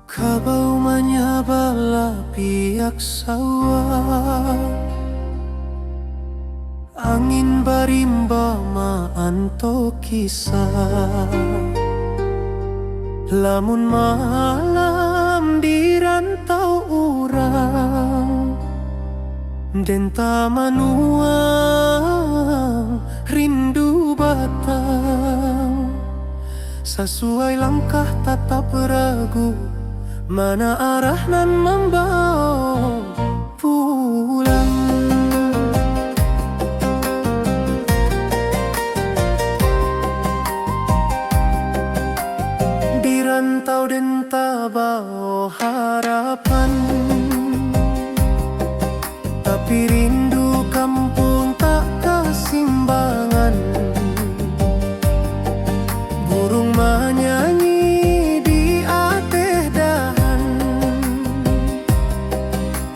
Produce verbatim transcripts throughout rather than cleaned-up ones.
Kabau manyabala piak sawah, angin barimba maanto kisah. Lamun malam di rantau urang, den tamanuang rindu batang. Sasuai langkah tatap ragu, mana arah nan mambawo pulang. Di rantau den tabawo harapan, tapi rindu kampuang tak kasimbangan. Burung manyanyi di ateh dahan,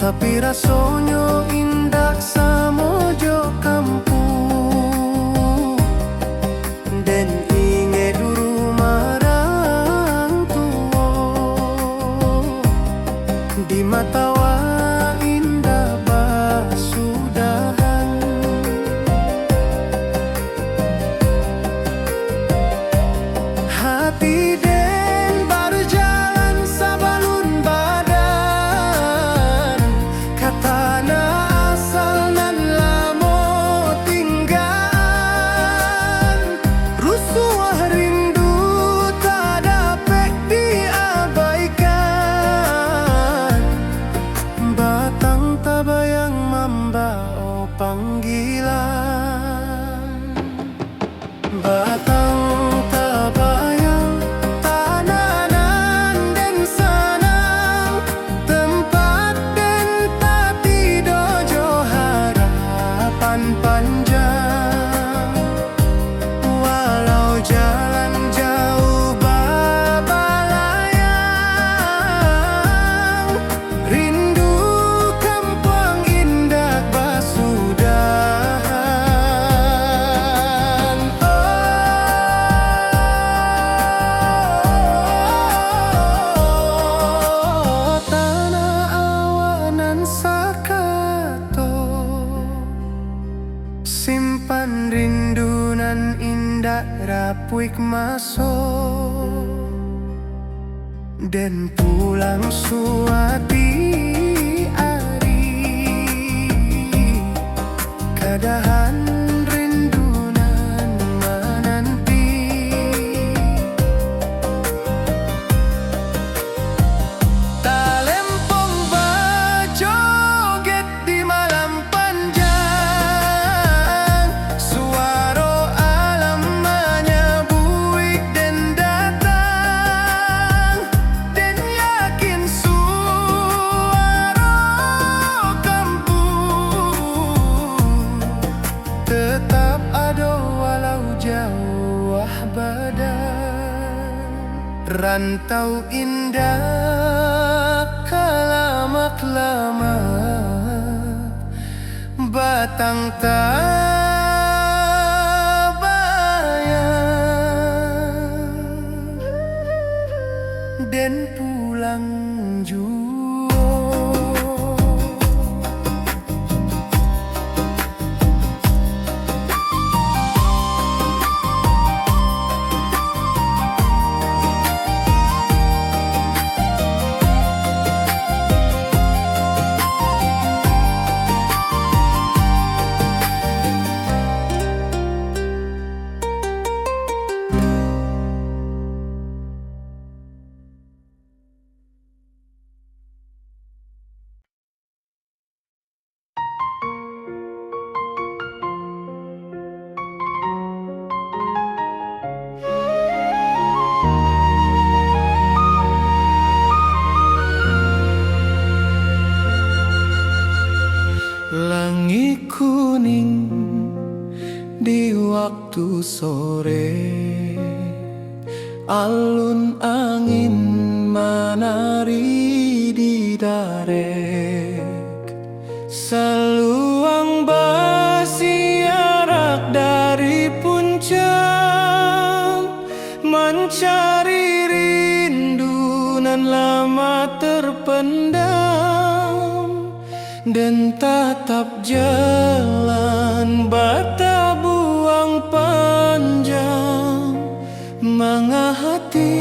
tapi rasonyo indak samo jo kampuang. Den ingek dulu marang tuo, di mata wak indak basudahan. Hati den bajalan sabalun badan, ka tanah asal nan lamo tinggaan. Rusuah rindu tak dapek diabaikan. Batang tabayang mambawo panggilan. Batang tabayang, tanah nan den sanang, tempat den tatido jo harapan panjang. Walau jalan jauh babalayang, rindu kampuang indak basudahan. Oh, tanah awak nan sakato, simpan rindu nan indak rapuik maso. Den pulang suatu ari, kadahan rindu nan mananti. Talempong bajoget di malam panjang, suaro alam manyabuik den datang. Den yakin suaro kampuang tetap ado walau jauah badan. Rantau indak ka lamak-lamak, batang tabayang, den pulang juo. Langik kuning di waktu sore, alun angin manari di darek. Saluang basiarak dari puncak, mancari rindu nan Lama terpendam dan tatap jalan batabuang panjang, manga hati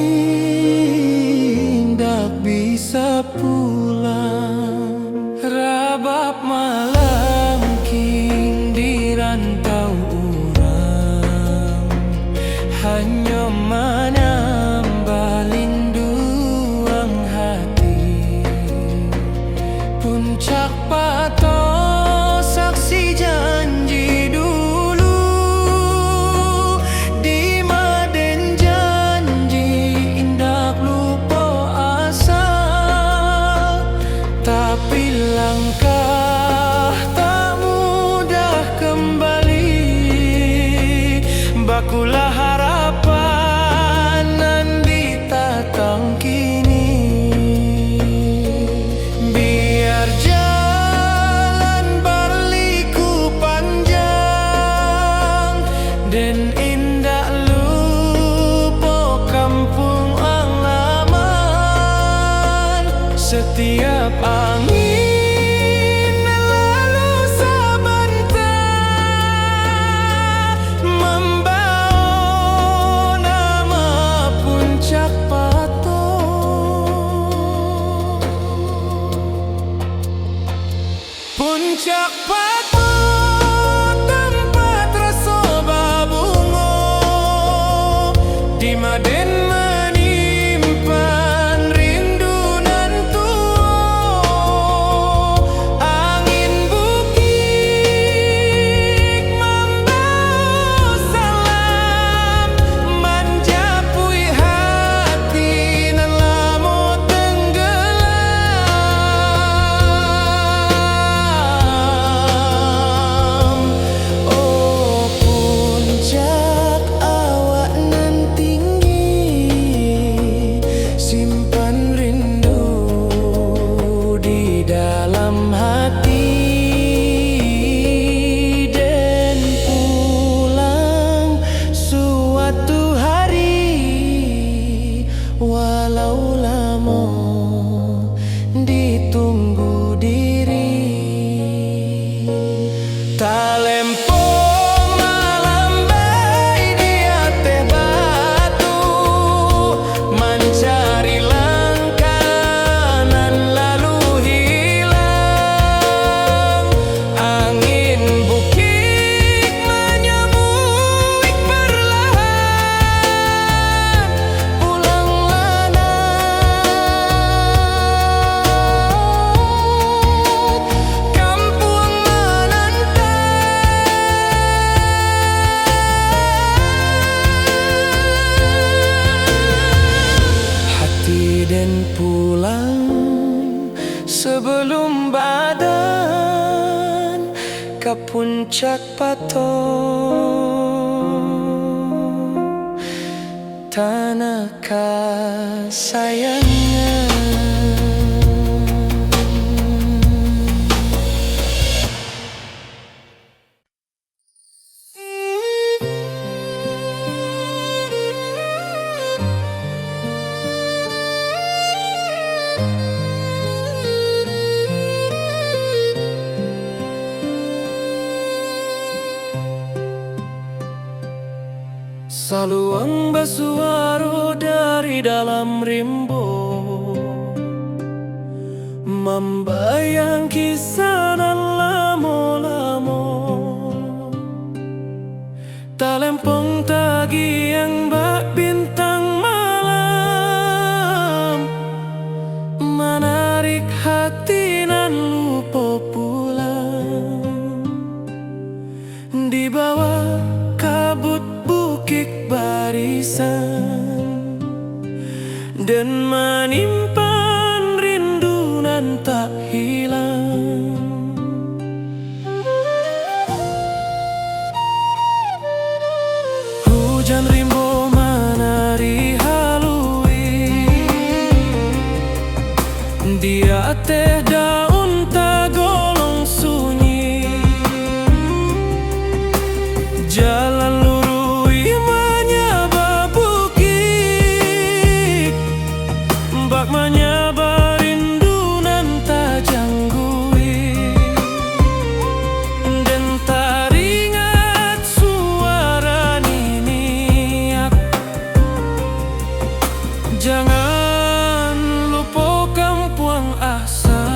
indak bisa pulang. Rabab malangking di rantau urang, hanyo manambah linduang hati. Puncak Pato saksi janji dulu, di Maden janji indak lupo asal. Tapi langkah tak mudah kembali, bakulah harapan nan ditatang kini. Biar jalan barliku panjang, den indak lupo kampuang alaman. Setiap angin lalu sabanta, mambawa nama Puncak Pato. Puncak Pato, tampek raso babungo, di Maden manyimpan rindu nan tuo. Angin bukik mambawa salam, manjapuik hati nan lamo tenggelam. Oh Puncak, awak nan tinggi, simpan rindu di dalam hati, den pulang suatu hari, walau lamo ditunggu diri. Talempong malambai di ateh batu, mancari langkah nan lalu hilang. Angin bukik manyabuik perlahan, pulanglah nak, kampuang mananti. Hati den pulang sabalum badan ka Puncak Pato, tanah kasayangan. Saluang basuaro dari dalam rimbo, mambayang kisah nan lamo-lamo. Talempong tagiang bak bintang malam, manarik hati nan lupo pulang. Di bawah kabut bukik barisan, den manyimpan rindu nan tak hilang. Hujan rimbo manari haluik, di ateh daun tagolong sunyi. Jalan luruih manyabak bukik, Bak manyaba rindu nan tajangguih, den taringat suara niniak. Jangan lupo kampuang asa.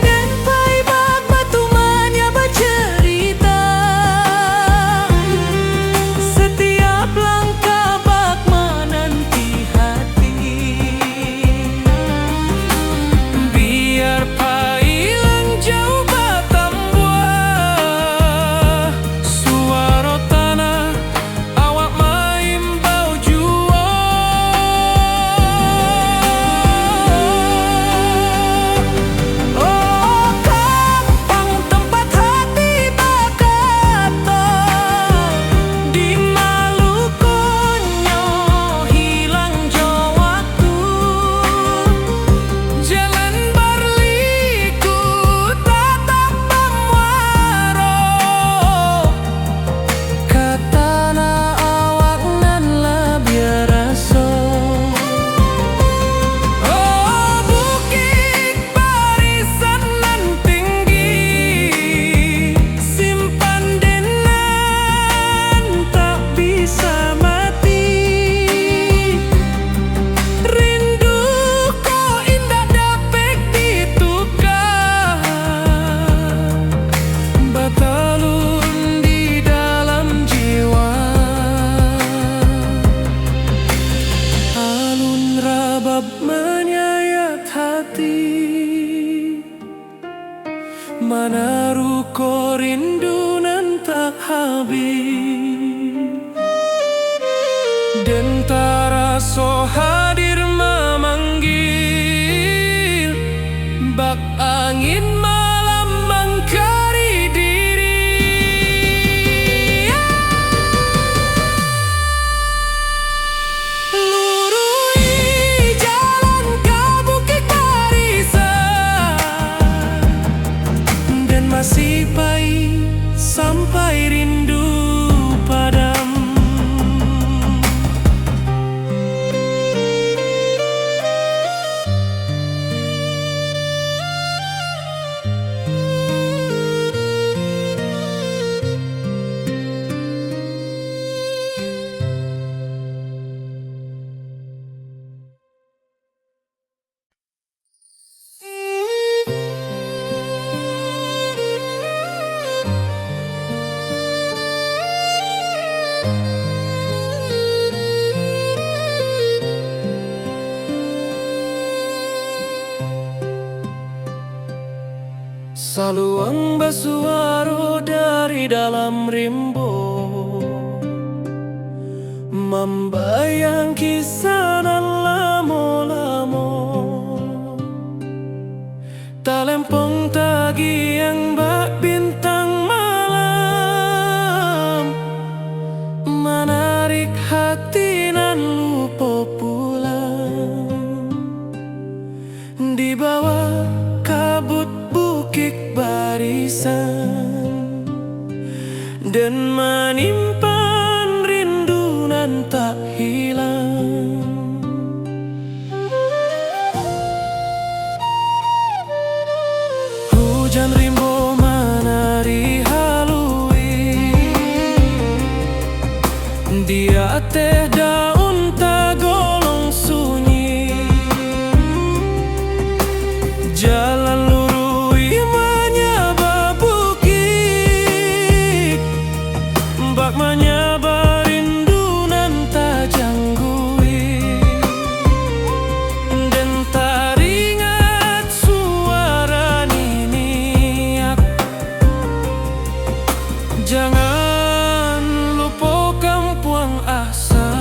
Den pai bak batu manyaba carita, satiap langkah bak mananti hati. Biar pai nan jauah batambuah, suaro tanah awak maimbau juo. Oh, kampuang tempat hati bakato, di malukonyo hilang jo waktu. Jalan barliku tatap bamuaro ka tanah awak nan labiah raso. Oh, Bukik Barisan nan tinggi, simpan den nan tak bisa mati. Rindu ko indak dapek ditukar, batalun di dalam jiwa. Alun rabab manyayat hati, manaruko rindu nan tak habih. Den taraso hadir mamanggil, bak angin malam mangkari diri. Luruih jalan ka Bukik Barisan, den masih pai sampai rindu padam. Saluang basuaro dari dalam rimbo, mambayang kisah nan lamo-lamo. Talempong tagiang bak bintang malam, manarik hati nan lupo pulang. Di bawah kabut Bukik Barisan, den manyimpan rindu nan tak hilang. Hujan rimbo manari haluih di ateh daun tagolong sunyi. Jalan luruih manyaba bukik, bak manyaba rindu nan tajangguih. Den taringat suara niniak. Jangan lupo kampuang asa.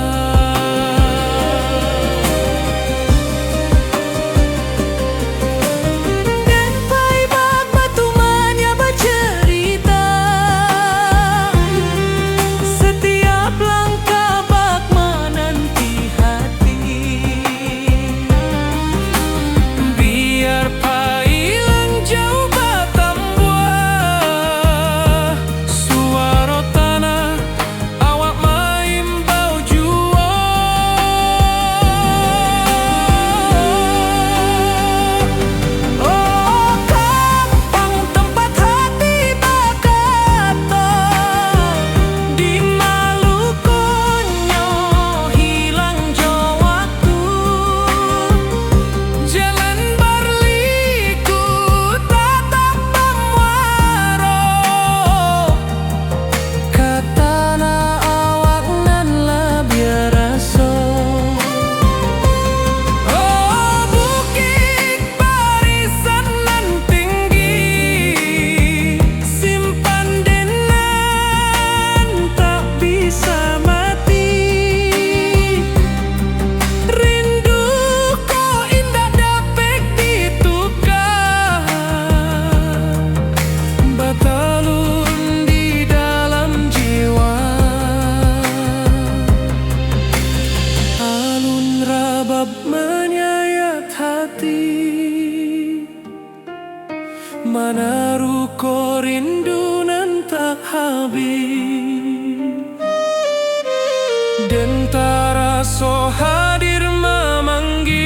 Den taraso hadir mamanggil,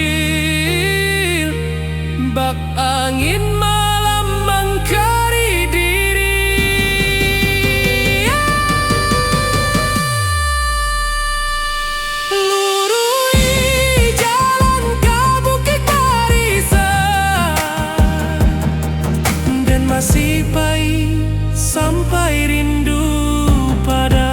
bak angin malam mangkari diri. Luruih jalan ka Bukik Barisan, den masih pai sampai rindu padam.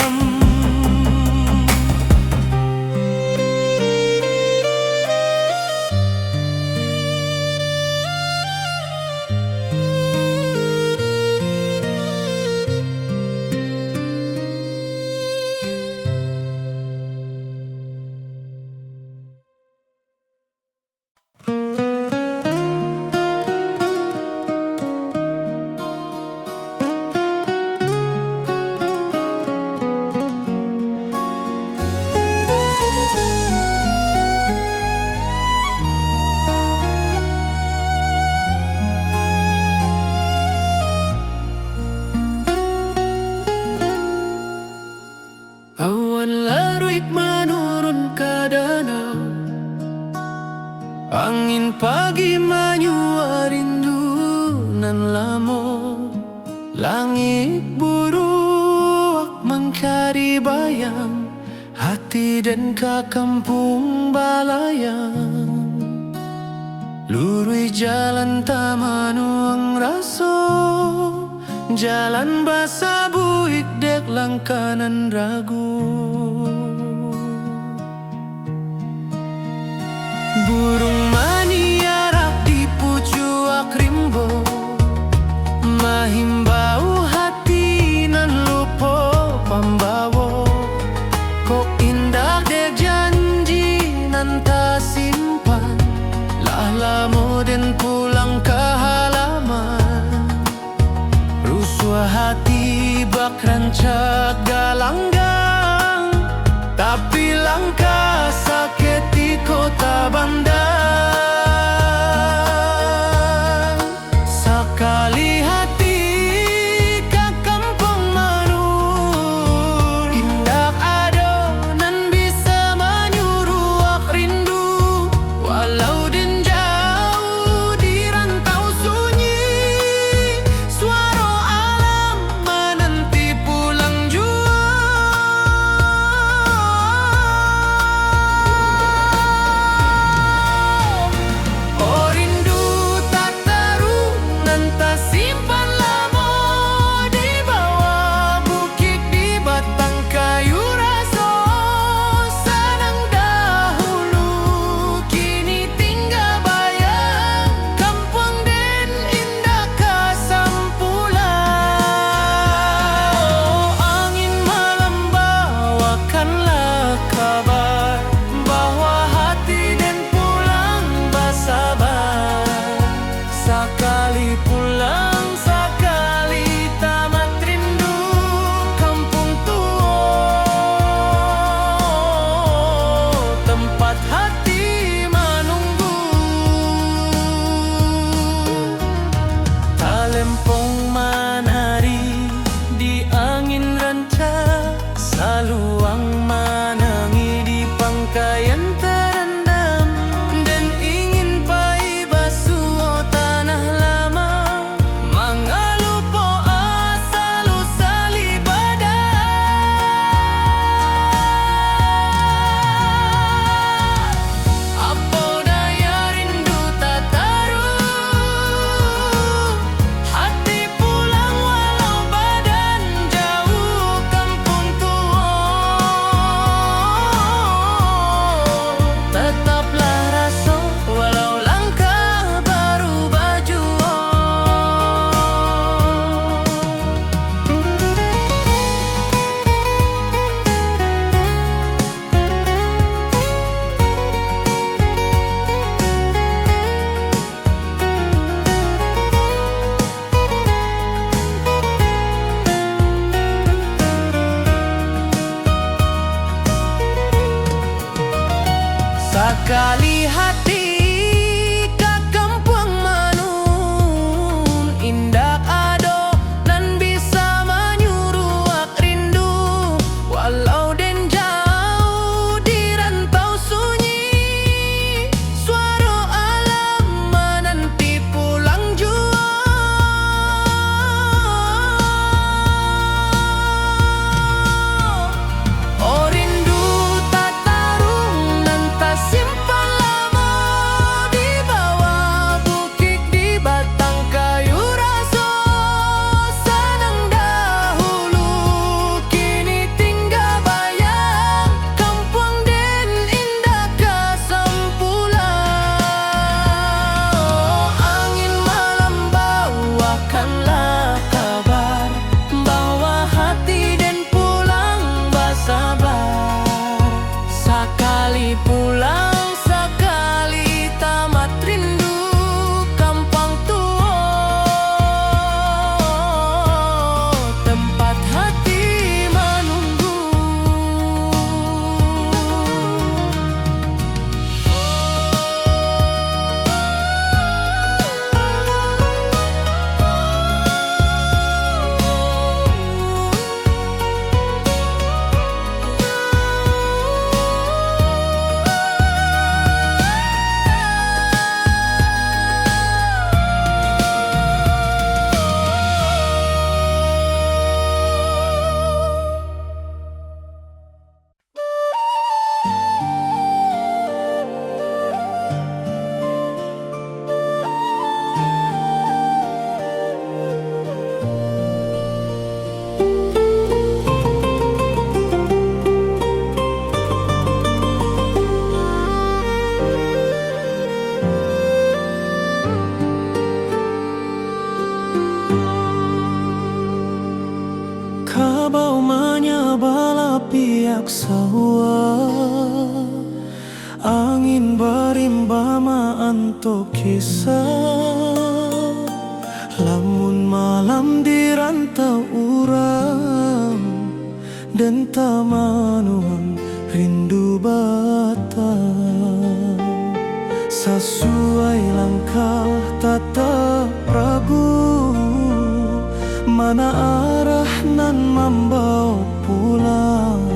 Awan laruik manurun ka danau, angin pagi manyuak rindu nan lamo. Langik buruak mangkari bayang, hati den ka kampuang balayang. Luruih jalan tamanuang raso, jalan basabuik dek langkah nan ragu. Buruang maniarak di pucuak rimbo, mahimbau hati nan lupo pambawo. Kok indak dek janji nan tasimpan, lah lamo den pulang ka halaman. Rusuah hati bak rancak galanggang, tapi langkah saketiko tabandang. Sakali hati ka kampuang manurun, indak ado nan bisa manyuruak rindu. Walau den jauah di rantau sunyi, suaro alam mananti pulang juo. Oh rindu tataruang nan tasimpan lamo di bawah bukik di batang kayu raso. Sanang dahulu, kini tingga bayang, kampuang den indak ka sampulang. Oh angin malam bawakanlah kabar, bahwa hati den pulang basabar. Sakali pulang, sakali tamat rindu kampuang tuo, tempat hati manunggu. Talempong manari di angin rancak, saluang manangih di pangkaian tarandam. Den ingin pai basuo tanah lama, mangalupo asa lusa libadan. Apo daya rindu tataruang, hati pulang walau badan jauah kampuang tuo. Tataplah raso walau langkah barubah juo. Sakali hati ka kampuang manun, indak ado nan bisa manyuruak rindu, walau den jauah. Sawah, angin barimbah maanto kisah. Lamun malam di rantau urang, den tamanuang rindu batang. Sasuai langkah tatap ragu, mana arah nan mambawa pulang.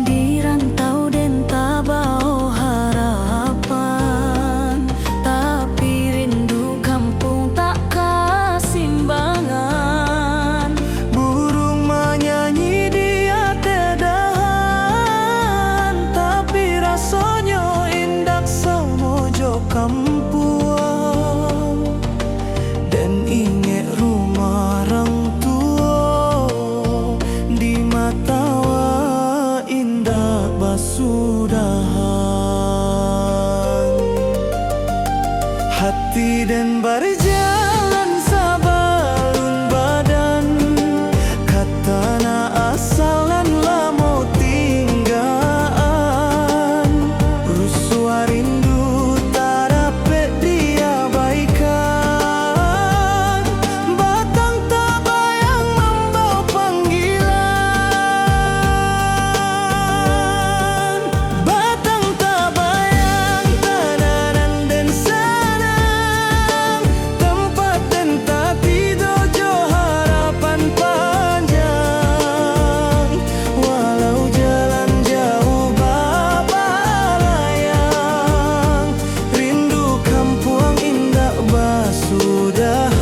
Di rantau den tabao harapan, tapi rindu kampuang tak kasimbangan. Burung manyanyi di ateh dahan, tapi rasonyo indak samo jo kampuang. Den ingek rumah rang tuo, di mata awak indak basudahan. Hati den barjalan sabalun badan, ka tanah asal nan lamo tinggaan. Rusuah rindu tak dapek diabaikan. Batang tabayang mambawa panggilan. Batang tabayang tanah nan den sanang, tampek den tatido jo harapan panjang. Walau jalan jauah babalayang, rindu kampuang indak basudahan.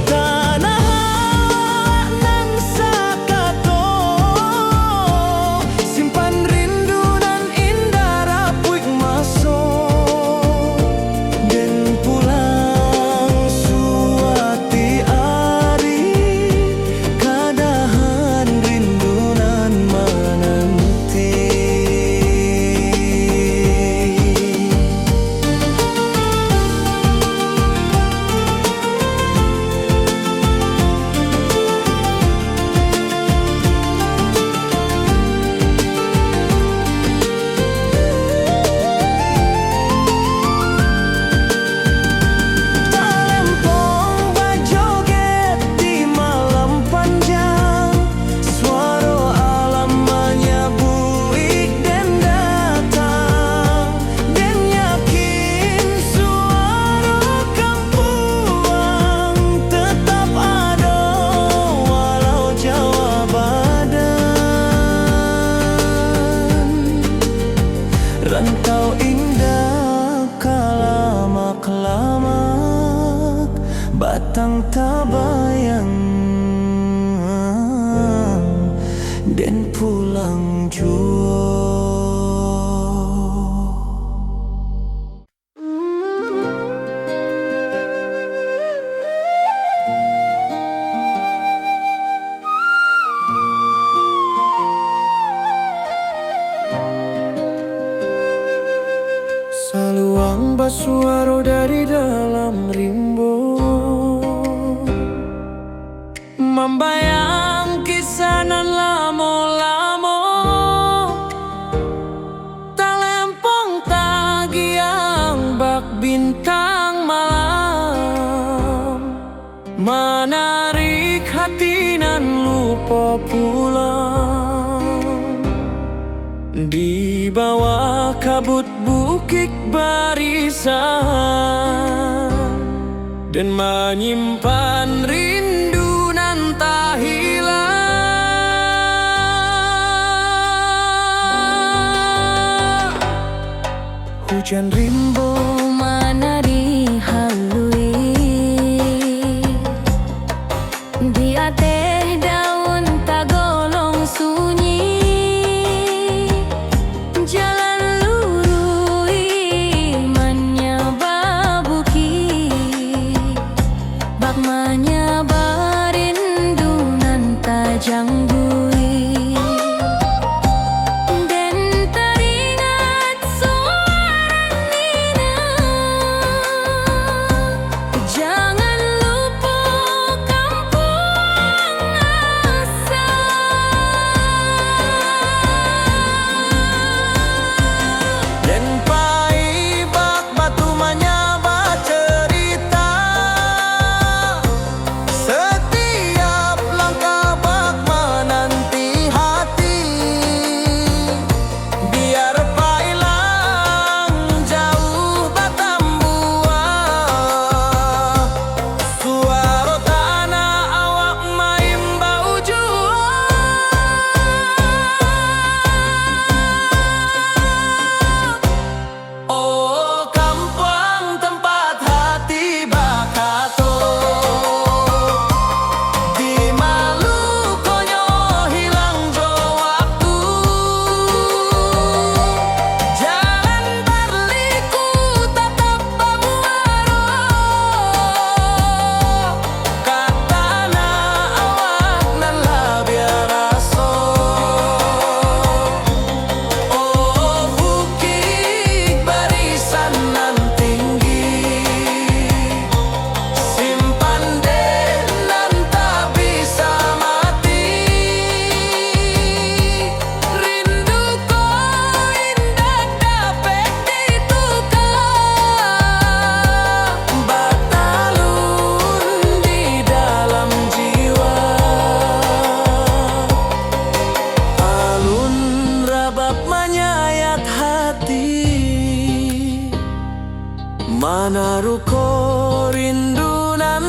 Tanah nan sakato, simpan rindu nan indak rapuik maso. Den pulang suatu ari, ka dahan rindu nan mananti. Talempong bajoget di malam panjang, suaro alam manyabuik den datang. Den yakin suaro kampuang tetap ado, walau jauah badan. Rantau indak ka lamak-lamak, batang tabayang den pulang juo. Saluang basuaro dari dalam rimbo, mambayang kisah nan lamo-lamo. Talempong tagiang bak bintang malam, manarik hati nan lupo pulang. Di bawah kabut bukik barisan, den manyimpan rindu nan tahilang. Hujan rimbo manari haluih, di ateh daun tagolong sunyi. Jalan luruih manyaba bukik, bak manyaba rindu nan tajangguih. Den taringat suara ni Anaruko rindu nan